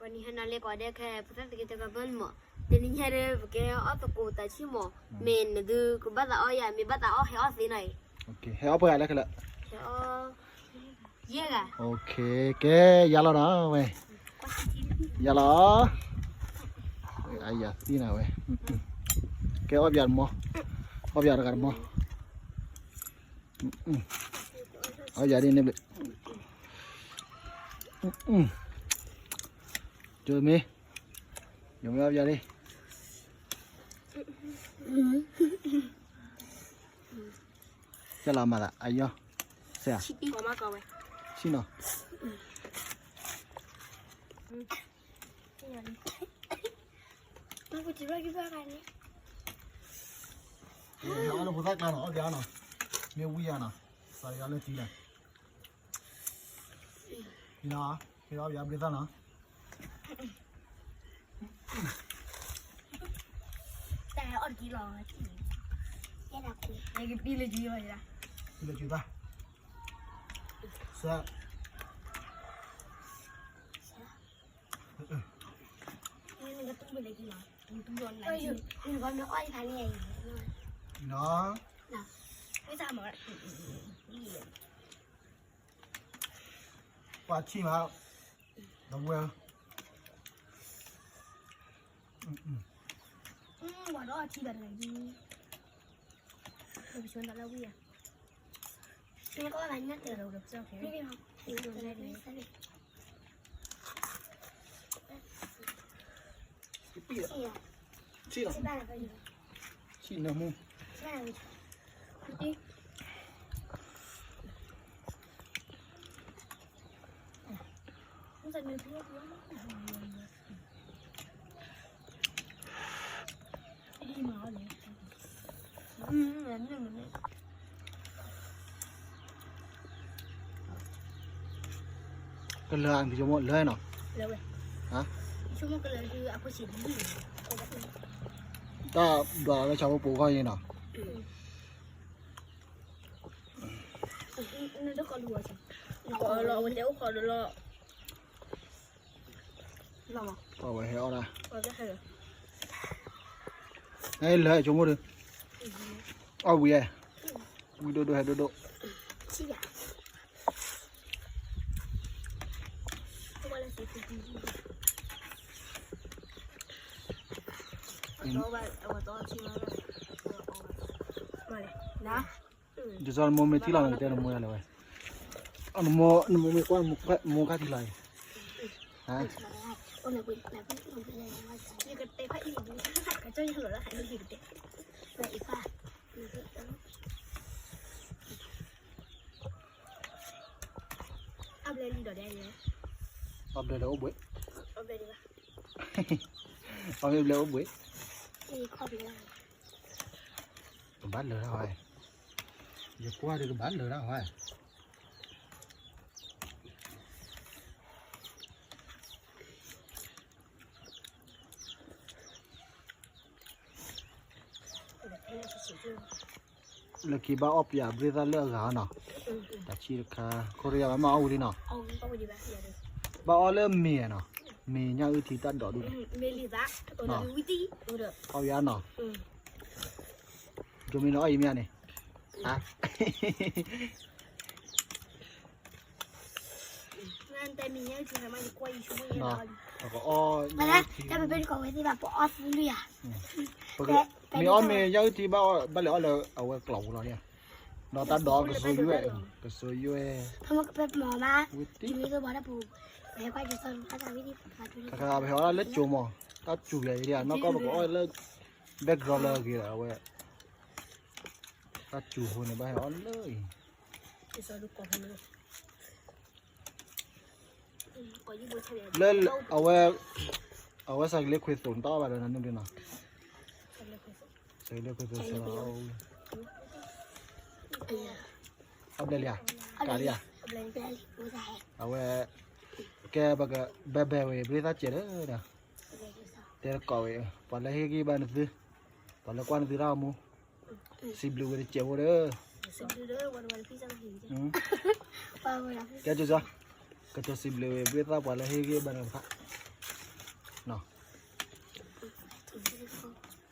နံၤဟဲနၤလၢကိးဒဲခဲ ဖိသၣ်သက့တကပၢၢ်လံမး, တနံၤညါဒီး ပကဟဲအီၣ်သကိးတၢ်ဆံၣ်မး, မ့ၢ်နသုကဘၣ်သးအီၣ်ယၤ, မ့ၢ်ဘၣ်သးအီၣ်ဟဲအီၣ်သ့နီၤအံၤ, ဟဲအီၣ်ပှဲၤဂၤလၢခဲလၢာ်, ဟဲအီၣ် ယဲၢ်ဂၤ, ကဲ ယၤလီၤနီၤဝဲ, ယၤလီၤ, အယၤသံနၤဝဲ, ကဲအီၣ်ပယၤတမီ, အီၣ်ပယၤတဂၤတမီ, အီၣ်ယၤဒ်န့ၣ်ဘျီ, ယမ့ၢ်, ယမ့ၢ်အီၣ်ပယၤလံ, ကလီၤမၤသး အယီၢ်, ဆဲး, ဆံၣ်နီၤ, အီၣ်လၢဖိသၣ်ကျါနီၤ, အီၣ်ပယၤနီၤ, မ့ၢ်ဝံယၤနီၤ, စးယၤလၢတံၢ်လၢ နီၤ, ဟဲအီၣ်ပယၤဘျ့သၣ်နီၤ, တၢ်အီၣ်တကံလီၤ, ယကပံလၢကံလီၤ, ပံလၢကံသၣ်, ဆဲး, နကတူၢ်ဘၣ်လၢကံလီၤ, နတူၢ်လီၤနၤ, နကမ့ၢ်အီၣ်ဖးန့ၣ်, နီၤ, ဝဲသၣ်မး ပှၤထံၣ်မး, ဒီပုၢ်ဝဲၢ်, ပှၤဒီးအီၣ်ထံဘၣ်တဂၤ, ပကဆိတၢ်လၢဝံယၤ, မ့ၢ်ကီၢ်ဘၣ်ညၣ်တဲာ်လီၤကပၢၢ်ခဲ, ဆံၣ်နီၤ, ဆံၣ်နီၤမူ ကလၢၤအံၤ ယမိၢ်လၢၤနီၤ, တၢ်ဒွးလၢဆၣ်ဖိပိာ်ခီအံၤနီၤ, အဝဲဟဲအီၣ်ဒၣ်, လၢၤဆိကမိၣ်ဒီး, အီၣ်ဝံၤ, ဝံၤဒိၣ်ဒိၣ်ဟဲဒိၣ်ဒိၣ်, ဒ်သိးနမိၢ်မ့ၢ်ထံၣ်လီၤန့ၣ် ကတဲနမိၢ်ယၤလဲၣ်ဝဲ, နမိၢ်မ့ၢ်ကွၢ် နမိၢ်ခါထံၣ်လီၤအံၤ, အီၣ်ဘျဲၣ်လၢအိၣ်ဘှံး, အီၣ်ဘျဲၣ်လၢအိၣ်ဘှံး, ကဘၣ်လၢာ်ဒၣ်ဝဲ, ယကွၢ်ဒီးကဘၣ်လၢာ်ဒၣ်ဝဲ လၢခံဘၣ်အီၣ်ပယၤဘျ့သၣ်လၢအဂၤနီၤ, တၢ်ဆံၣ်တခါ ခိၣ်ရယါမ့ၢ်အီၣ်ဝံၤလံနီၤ, ဘၣ်အီၣ်လၢမ့ၤနီၤ, မ့ၤညၣ်အုၣ်ထံတၢ်ဒိးဒူၣ်န့ၣ်, အီၣ်ယၤနီၤ, ယိၤမ့ၢ်နအီၣ်ယံၤမ့ၢ်ဧါန့ၣ်, ပကအီၣ်, မ့ၢ်အီၣ်မ့ၤညၣ်အုၣ်ထံဘၣ်အီၣ်, ဘၣ်လဲၤအီၣ်လၢအဝဲကျီၢ်ပူၤလီၤန့ၣ်, ဒီးတၢ်ဒိးကစိယွဲၣ်, ကစိယွဲၣ်, တခါပဟဲအီၣ်ဒၣ်လၢကၠိမး, တၢ်စူၤလဲၣ်ဒ်နီၢ်ကီၢ်ပကအီၣ်လၢ background လၢအဂ့ၤဒီးအဝဲ, တၢ်စူၤဖိန့ၣ် ဘၣ်ဟဲအီၣ်လၢအံၤ လၢအဝဲ, အဝဲစးကလ့ခွ့သိးန့ၣ် တၢ်အီၣ်ဘၣ်ဒီးနနုၤဒ်နီၤ, စးကလ့ခွ့သိးစးလီၤ, အီၣ်ဘျဲၣ်လံဧါ, ကးလံဧါ, အဝဲ, ကဲပကဘဲဘဲဝဲ ဘျ့သၣ်စဲးဒီး, တဲတကိးဝဲ, ပှၤလၢဟ့ၣ်ဂံၢ်ဘၣ်နသု, ပှၤလၢကွၢ်နသုတၢ်အိၣ်မူ, စံးဘျုးဝဲတစဲးဖိဒီး ကဲကၠိစီ, ကစၢ်စံးဘျုးဝဲ ဘျ့သၣ်ပှၤလၢဟ့ၣ်ဂံၢ်ဘၣ်နတဖၣ်,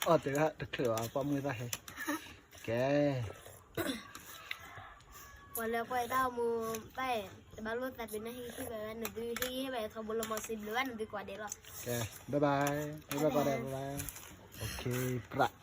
အီၣ်တဂၤတချုးဘၣ် ပိာ်မုၣ်သၣ်ဟဲ, ကဲ, ပှၤလၢကွၢ်တၢ်အိၣ်မူဘၣ်, တဘၣ်လိၣ်သးပ့ၤနီၣ် ဟ့ၣ်ဂံၢ်ဟ့ၣ်ဘါဝဲနသု, ဟ့ၣ်ဂံၢ်ဟ့ၣ်ဘါ ထီဘိလီၤမီၤ စံးဘျုးဘၣ်နသုကိးဂၤဒဲးလီၤ. ကဲ, bye bye, bye bye ကိးဂၤဒဲး, bye bye, ပြး